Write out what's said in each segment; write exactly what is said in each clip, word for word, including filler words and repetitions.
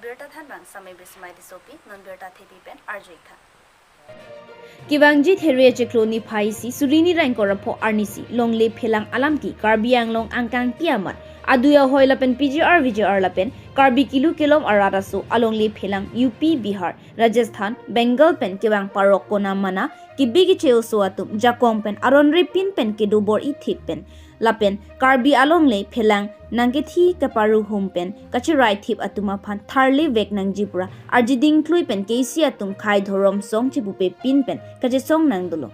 Birta thanbang Samai Bismai Tissopi, non birta thepi pen arju-ik tha. Kevangji There chiklo niphai isi suri ni ra ingkoi ra pho arni si longle phelang alam ke Karbi Anglong angkang ti amat adui ahoi lapen P G R V G R lapen Karbi kelu kelom arat aso alongle phelang U P, Bihar, Rajasthan, Bengal pen kevang parok kona mana kebi keche oso atum jakong pen aron repin pen kedo bor-ithip pen lapen Karbi alongle phelang nangkethi kaparuhum pen kacherai thip atum aphan tharle vek nangji pura arjiding klui pen K C atum khei dhorom song chipupe pin pen kachesong nangdolo.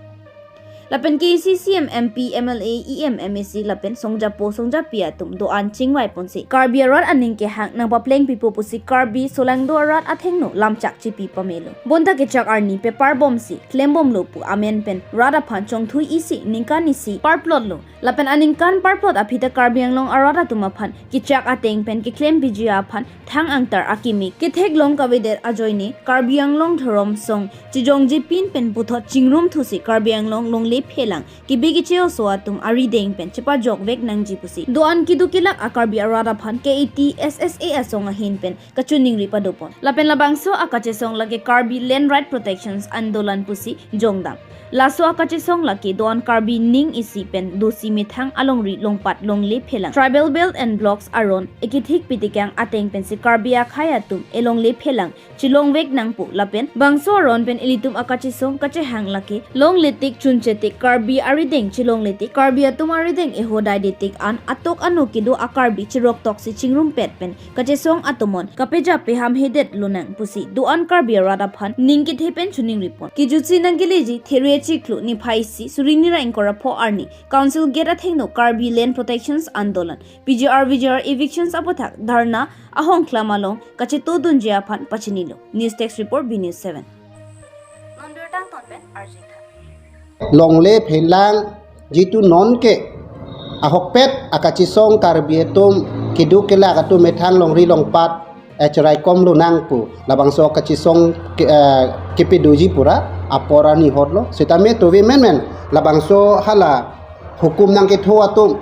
Lapen K C C M, M P, M L A, E M, M A C lapen songjapo songjapi atum do-an chingvai ponsi Karbi arat aning kehang nangpapleng pipo pusi Karbi solangdo arat athengno lamchak chipi pamelo. Bonta kechak arni pepar bomsi klem bomlo pu amen pen rat aphan chongthui isi ningkan isi parplotlo. Lapen aningkan parplot aphi ta Karbi Anglong arat atum aphan kechak ateng pen keklem piji aphan thang angtar akimi ketheklong kavedet ajoine Karbi Anglong dhorom song chijongji pin pen puthot chingrum thusi Karbi Anglong longle phelang kebi keche oso atum arideng pen chepajok vek nangji pusi do-an kedo kelak a Karbi arat aphan K A T S S A asong ahin pen kachiningri padopon. Lapen labangso akachesong lake Karbi Land Right Protection Andolan pusi jongdam. Laso akachesong lake do-an Karbi ning isi pen dosi methang alongri longpat longle phelang tribal belt and blocks aron ekethik pitikang ateng pensi Karbi akhei atum elongle phelang chilong vek nangpo lapen bangso aron pen ilitum akachesong kachehang lake longletik chunchetik Karbi arideng chilongletik Karbi atum arideng ehodaidetik an atok ano kedo a Karbi chirok toksi chingrumpet pen kachesong atomon kapeja peham hedet lonang pusi do-an Karbi arat aphan ning kethe pen chiningripon. Kejutsi nangkeleji There chiklo niphai isi suri ni ra ingkoi ra pho arni Council Gate athengno Karbi Land Protection Andolan, P G R V G R evictions aputhak dharna ahongklam along kachetodunji aphan pachinilo. News Desk Report, B News seven. Non birta angton pen arju-ik tha. Longle phelang jitu non ke ahokpet akachesong Karbi atum kedo kelak atum methang longri longpat, eh, cheraikom lonang pu labangso akachesong ke, eh, kepedoji pura apor arni hotlo. Sitame tuvi menmen labangso hala hukum nangketho atum,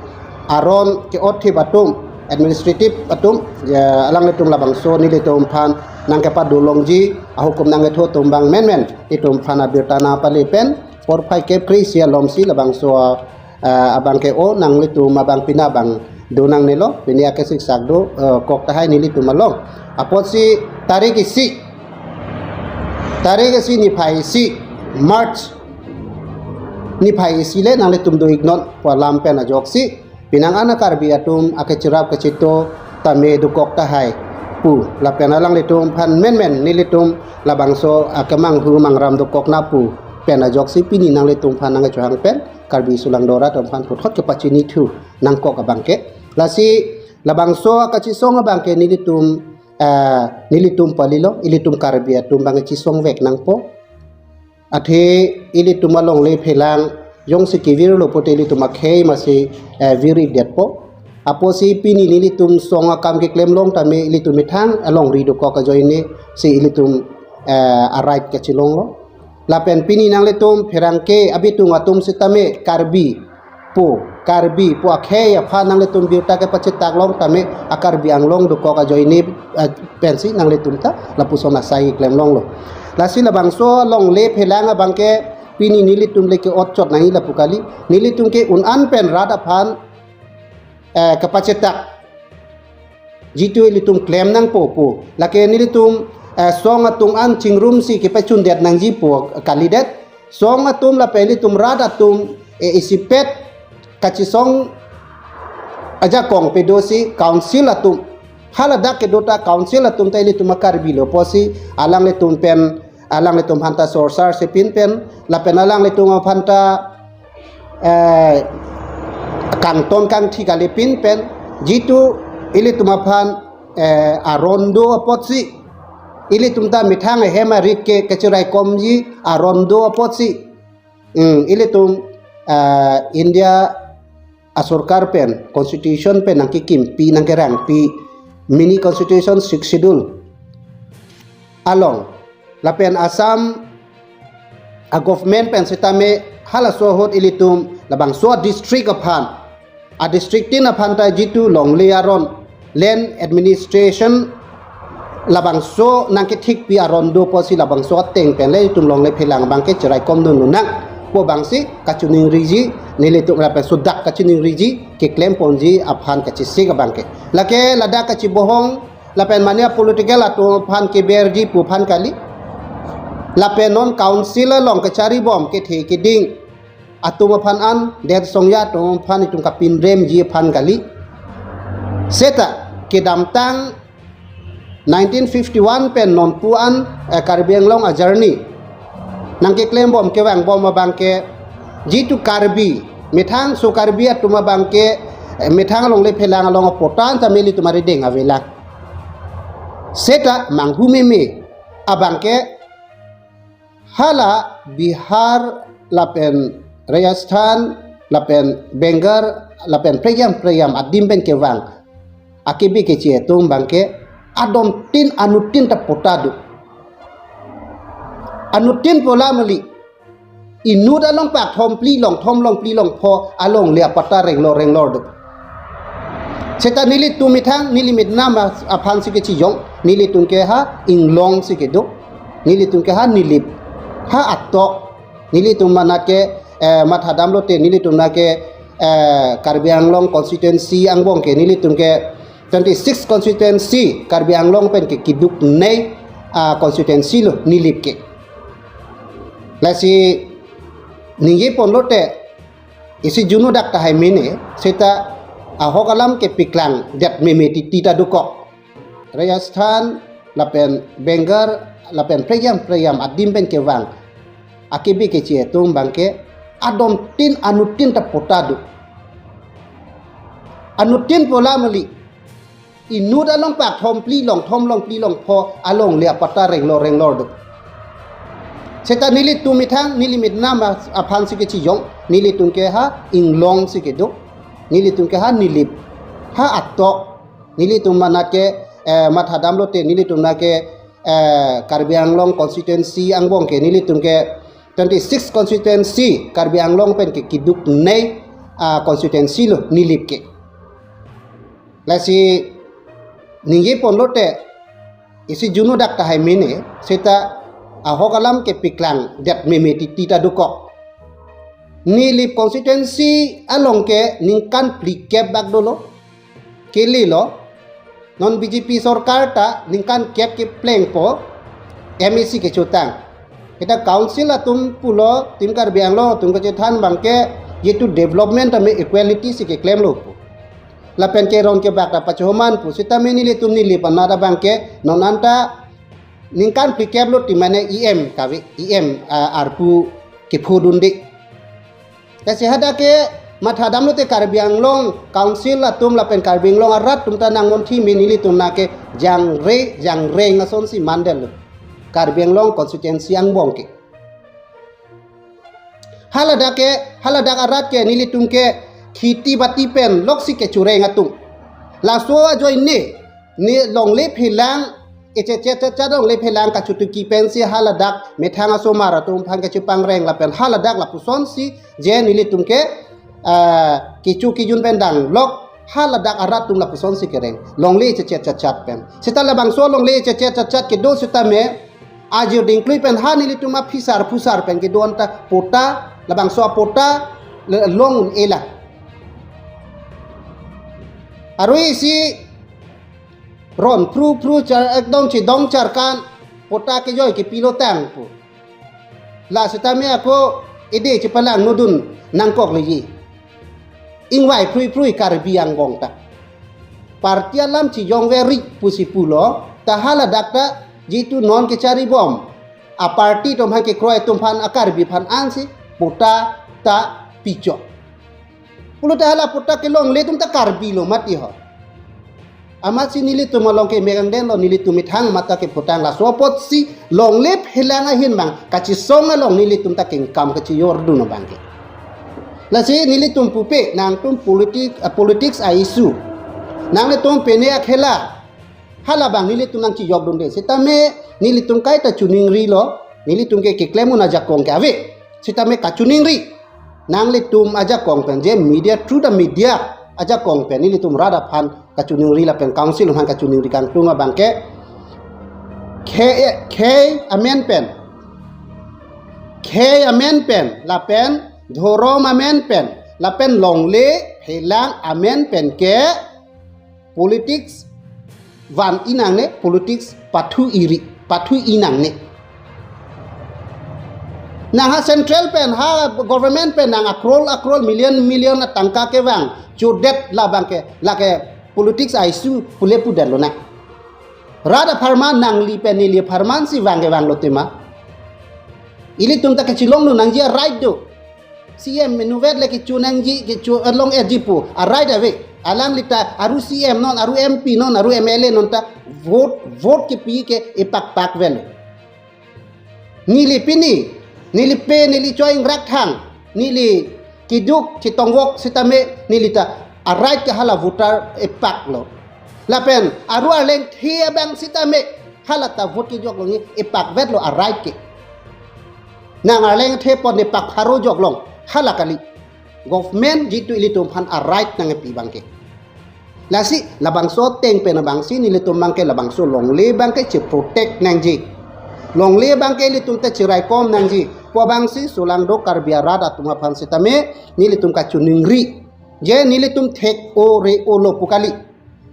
aron ke-otthip atum, administrative atum, ya, alanglitum labangso nelitum aphan nangkepadolongji ahukum nangketho atum abang menmen itum aphan abirta nangpale pen porphai kep kre-isi alomsi labangso, eh, abang ke-o nanglitum abang pina abang do nangnelo, pini akesik sak do, eh, kok tahai nelitum along. Apotsi tarik isi, tarik isi niphai isi March niphai isi le nanglitum do-iknon pu alam pen ajoksi penang an a Karbi atum akecherap kecheto tame dokok tahai pu lapen alanglitum aphan menmen nelitum labangso akemanghu mangram dokok na pu pen ajoksi pini nanglitum aphan nangkechohang pen Karbi solangdo arat atum aphan puthot kepachinithu nangkok abang ke. Lasi labangso akachesong abang ke nelitum, eh, nelitum palilo, ilitum Karbi atum abang chesong vek nangpo. Athe ilitum alongle phelang jongsi kevirlo pote ilitum akhei masi, eh, vir-ikdetpo. Apotsi pini nelitum song akam keklem long tame ilitum methang alongri dokok ajoine si ilitum, eh, a-right kachelonglo. Lapen pini nanglitum pherangke abitung atum sitame Karbi pu, Karbi pu akhei aphan nanglitum birta kepachetak long tame a Karbi Anglong dokok ajoine, eh, pensi nanglitum ta lapuson asai klem longlo. Lasi labangso longle phelang abang ke pini nelitum le ke-ot chot nangji lapu kali, nelitum ke un-an pen rat aphan, eh, kepachetak jitu ilitum klem nangpo pu. Lake nelitum, eh, song atum an chingrumsi kepachundet nangji pu kalidet. Song atum lapen ilitum rat atum, eh, isipet kachesong ajakong pedosi council atum. Haladak kedo ta council atum ta ilitum a Karbi lo pusi alanglitum pen, alanglitum aphanta sorsar sepin pen lapen alanglitum aphanta, eh, kangton kangthi kalipin pen jitu ilitum aphan, eh, aron do apotsi ilitum ta methang ahem arit ke kacheraikomji aron do apotsi, hmm, ilitum, eh, India asorkar pen constitution pen nangkekimpi nangkerangpi mini constitution sixth schedule along lapen Assam a government pen sitame halaso ahut ilitum labangso a district aphan, a district tin aphan ta jitu longle aron land administration Labangso nangkethikpi aron do pusi labangso ateng pen le itum longle phelang abangke cheraikom dun lonang pu abangsi kachiningriji, nelitum lapen sodak kachiningriji, keklem ponji aphan kachesik abangke. Lake ladak kachibohong lapen mane political atum aphan keberji pu aphan kali. Lapen non council along kacharibom kethe keding atum aphan an, det songja atum aphan itum kapinremji aphan kali. Seta kedamtang nineteen fifty-one pen nonpu an, eh, Karbi Anglong a-journey nangkeklembom kevangbom abangke, jitu Karbi, methang so Karbi atum abangke, eh, methang alongle phelang along apatta an tame ilitum arideng avelang. Seta manghu meme abangke hala Bihar lapen Rajasthan lapen Bengal lapen preyam preyam adim pen kevang akebe keche atum abangke adontin anutin ta patta do. Anutin pu la mali, inut along pak thom phli long thom long phli long pho alongle apatta renglor renglor do. Seta nelitum methang neli metnam aphansi kechijong, nelitum ke ha inglongsi kedo, nelitum ke ha Nilip, ha atok, nelitum mane ke, eh, mathadam lote nelitum na ke, eh, Karbi Anglong constituency angbong ke nelitum ke twenty-six constituency Karbi Anglong pen ke keduk nei, ah, constituency lo Nilip ke. Lasi ningje pon lote isi juno dak tahai mene, seta ahok alam kepaklang det meme titi ta dokok. Rajasthan lapen Bengal lapen preyam preyam adim pen kevang akebe keche atum abangke adontin anutin ta patta do. Anutin pu la mali, inut along pak thom phli long thom long phli long pho alongle apatta renglor renglor do. Seta nelitum methang neli metnam aphansi kechijong, nelitum ke ha inglongsi kedo, nelitum ke ha Nilip, ha atok, nelitum mane ke, eh, mathadam lote nelitum na ke, eh, Karbi Anglong constituency angbong ke nelitum ke twenty-six constituency Karbi Anglong pen ke keduk nei, ah, constituency lo Nilip ke. Lasi ningje pon lote isi juno dak tahai mene, seta ahok alam kepaklang det meme titi ta dokok. Nilip constituency along ke ningkan phlikep bak dolo, kelelo. Non B J P sorkar ta ningkan kep keplengpo M A C kechotang. Kita council atum pulo, tim Karbi Anglong atum kachethan abangke jitu development tame equality si keklemlo pu. Lapen keron kebak ta pachoman pu. Sitame nelitum Nilip anat abangke non anta ningkan phlikep lo ti mane E M kave, E M, ah, arpu kephodunde. Lasi hadak ke mathadam lote Karbi Anglong Council atum lapen Karbi Anglong arat atum ta nangmonthi me nelitum na ke jangre, jangreng asonsi mandel lo. Karbi Anglong constituency angbong ke. Haladak ke, haladak arat ke nelitum ke kheti bati pen loksi kechureng atum. Laso ajoine, ne longle phelang, echetchet chetchet longle phelang kachotuki pensi haladak methang asomar atum aphan kachepangreng lapen haladak lapusonsi je nelitum ke, ah, kecho kejun pen danglok, haladak arat atum lapusonsi kereng. Longle echetchet chetchet pen. Seta labangso longle echetchet chetchet kedo sitame ajir dingklui pen ha nelitum aphisar phusar pen kedo anta patta, labangso apatta le-, long un-e lang. Arui isi ron phru phru char ekdom chedong charkan patta kejoi kepilo tang pu. La sitame ako ede chepalang nodun nangkok leji. Ingvai phrui phrui Karbi angbong ta. Party alam chejong veri pusi pulo, ta haladak ta jitu non kecharibom. A party atum aphan kekroi atum aphan a Karbi aphan ansi patta ta pichok. Pulote hala patta kelongle atum ta Karbi lo mati ho. Amatsi nelitum along ke megang den lo, nelitum methang mata keputang laso apotsi longle phelang ahin bang kachesong along nelitum ta kengkam kachejordun abangke. Lasi nelitum pupe nangtum politik, ah, politics a-issue. Nanglitum pene akhela. Halabang nelitum nangchejokdunde. Sitame nelitum kaita choningri lo. Nelitum ke keklem un ajakong ke ave. Sitame kachoningri. Nanglitum ajakong pen je media, through the media ajakong pen nelitum rat aphan kachoningri lapen council aphan kachoningri kangtung abangke. Khei, khei amen pen, khei amen pen lapen dhorom amen pen lapen longle phelang amen pen ke politics van-i nangne, politics pathu-i ri, pathu-i nangne. Nang ha central pen, ha government pen nang a crore a crore, million million atangka kevang chodet labang ke, lake politics a-issue pule pudetlo na. Rat apharman nangli pen neli apharman si vang kevanglo tema. Ilitum ta kachelonglo nangji a-right do. C M inutvet le kecho nangji, kecho along-etji pu a-right ave. Alangli ta aru C M non, aru M P non, aru M L A non ta vote, vote kepi ke epakpak vel. Neli pini, neli pe, neli choi ingrak thang, neli keduk chetongvok sitame, neli ta a-right ke hala voter epaklo. Lapen aru arleng the abang sitame, hala ta vote kejok long-i epakvetlo a-right ke. Nang arleng the pon ne pak pharo jok long, hala kali. Government jitu ilitum aphan a-right nangkepi abang ke. Lasi labangso ateng pen abang si nelitum abang ke labangso longle abang ke che-protect nangji. Longle abang ke ilitum ta cheraikom nangji. Pu abang si solang do Karbi arat atum aphan sitame nelitum kachiningri. Je nelitum thek-o re-olo pu kali.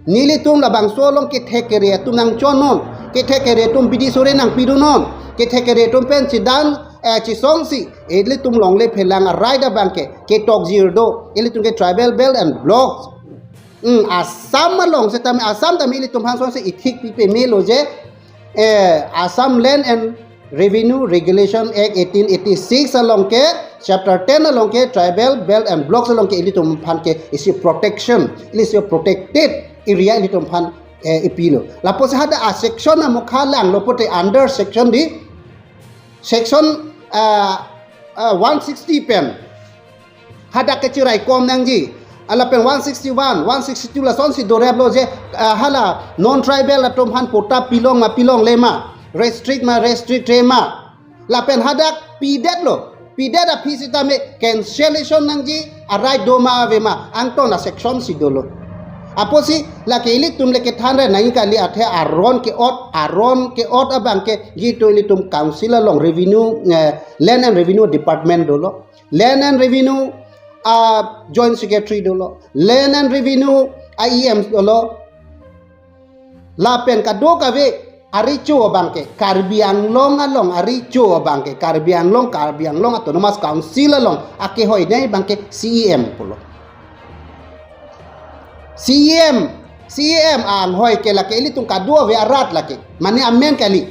Nelitum labangso along kethek kere atum nangchon non. Kethek kere atum bidi sore nangpidun non. Kethek kere atum pen chedan, eh, chesong si ilitum longle phelang a-right abang ke ketok jir do. Ilitum ke tribal belt and blocks. Hmm, Assam along sitame, Assam tame ilitum aphan song si ithik pi pemelo je, eh, Assam Land and Revenue Regulation Act eighteen eighty-six along ke, chapter ten along ke, tribal belt and blocks along ke ilitum aphan ke isi protection, ili isi protected area ilitum aphan, eh, ipilo. Lapusi hadak a-section amokha langlo pute under section di, section, ah, ah, one sixty pen hadak ke cheraikom nangji. Lapen one sixty-one, one sixty-two lason si doreplo je, ah, hala non-tribal atum aphan patta pilong ma pilongle ma, restrict ma restrict-re ma. Lapen hadak pidetlo. Pidet aphi sitame cancellation nangji a-right do ma ave ma, angton a-section si dolo. Apotsi lake ilitum le kethan ra nangji kali, athe aron ke-ot, aron ke-ot abang ke jitu ilitum council along revenue, eh, Land and Revenue Department dolo. Land and Revenue, ah, Joint Secretary dolo. Land and Revenue a-E M dolo. Lapen kadokave arecho abang ke, Karbi Anglong along arecho abang ke, Karbi Anglong, Karbi Anglong Autonomous Council along akehoi nei abang ke C E M pulo. C E M, C E M anghoi ke lake ilitum kadokave arat lake. Mane amen kali.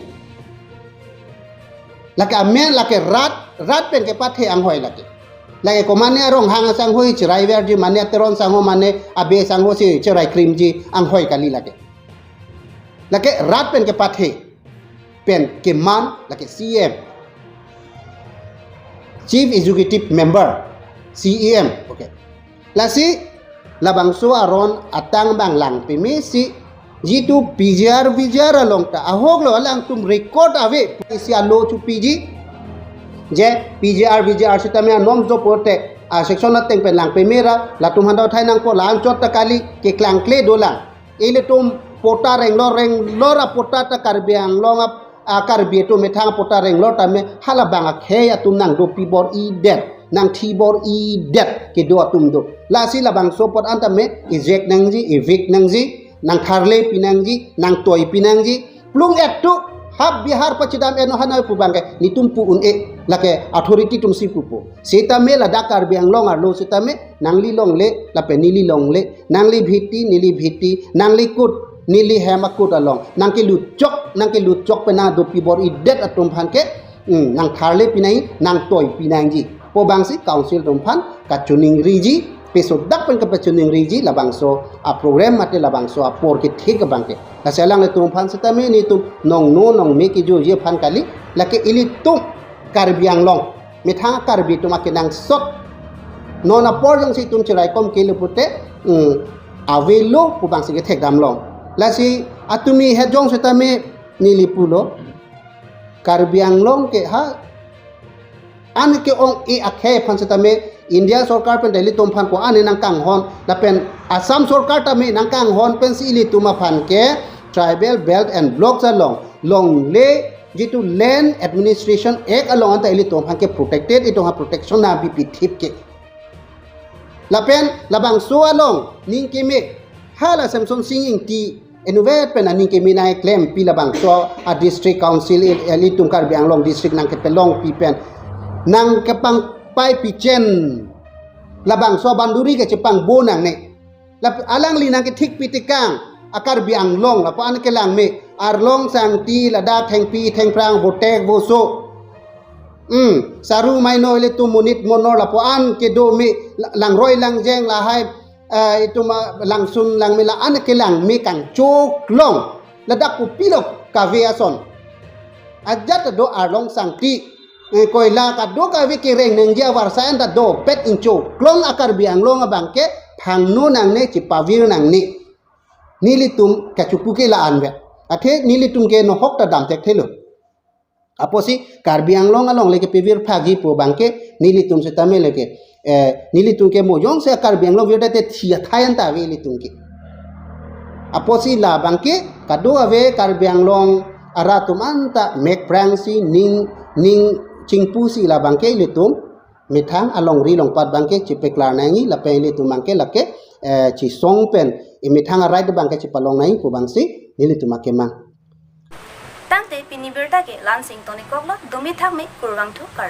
Lake amen, lake rat, rat pen kepathe anghoi lake. Lake ko mane a-Ronghang sangho cherai verji, mane a-Teron sangho, mane Abe sangho si cherai krimji anghoi kali lake. Lake rat pen kepathe pen keman lake C E M, Chief Executive Member, C E M. Okay. Lasi labangso aron atang abang lang peme si jitu P G R V G R along ta ahoklo, alangtum record ave, isi alo chopiji. Je P G R V G R sitame anom jo pute a-section ateng pen lang peme ra, latum aphan do thai nangpo, la-anchot ta kali, keklangkle dolang. Ilitum patta renglor renglor apatta ta Karbi Anglong a, a Karbi atum methang patta renglor tame halabang akhei atum nangdopi bor-idet, nangthi bor-idet kedo atum do. Lasi labangso apot an tame ejek nangji, evict nangji, nangtharle pi nangji, nangtoi pi nangji. Plung etu hap Bihar pachedam eno hanoi pu abang ke netum pu un-e, lake authority atum si pupo. Sitame ladak Karbi Anglong arlo sitame nangli longle lapen neli longle, nangli bhiti neli bhiti, nangli kut neli hem akut along nangkelutchok, nangkelutchok pen nangdopi bor-idet atum aphan ke, hmm, nangtharle pi nangji, nangtoi pi nangji. Pu abang si council atum aphan kachiningriji, pesodak pen kapachiningriji labangso a-program mate labangso apor kethek abang ke. Lasi alanglitum aphan sitame netum nongno nongme kejoji aphan kali, lake ilitum Karbi Anglong methang Karbi atum akenangsot non apor jongsi itum cheraikom kele pute, mm, avelo pu abang si kethekdam long. Lasi atumi het jong sitame neli pulo, Karbi Anglong ke ha an ke-ong-e akhei aphan sitame India sorkar pen ilitum aphan ko-an nangkanghon, lapen Assam sorkar tame nangkanghon pensi ilitum aphan ke Tribal Belt and Blocks along, longle jitu Land Administration Act along anta ilitum aphan ke protected, itum aphan protection nangpipithip ke. Lapen labangso along ning keme, hala Semson Sing Ingti inutvet pen aning keme nangklempi labangso a district council il-, ilitum Karbi Anglong district nangkepelongpi pen nangkepangpai pichen labangso boundary ke chepangbom nangne. Lap-, alangli nangkethikpi tekang a Karbi Anglong lapu-an kelang me, Arlong Sangti ladak thengpi thengphrang votek voso. Hmm, Saru Maino ilitum monit monor lapu-an kedo me la-, langroi langjeng lahai, eh, itum a langsun langme la-an kelang me kangchoklong. Ladak kopilo kave ason. Ajat do Arlong Sangti. Eh, koila kadokave kereng nangji avarsai anta dopet inchoklong a Karbi Anglong abangke phangno nangne chepavir nangne. Nelitum kachupu ke la-an vet. Athe nelitum ke nohok ta dam thekthelo. Apotsi Karbi Anglong along leke pevir phagi pu abangke nelitum setame leke, eh, nelitum ke mo jongsi Karbi Anglong virdet te thi athai anta ave ilitum ke. Apotsi labangke kadokave Karbi Anglong arat atum anta mekprangsi ning, ning chingpusi labangke ilitum methang alongri longpat abangke chepeklar nangji lapen ilitum abangke lake, eh, chisong pen imethang a right abangke chepalong nangji pu abangsi nelitum akemang. Tangte pini birta ke la-an si ingtonikoklo, dumi thakme, kurvangthu, kardom.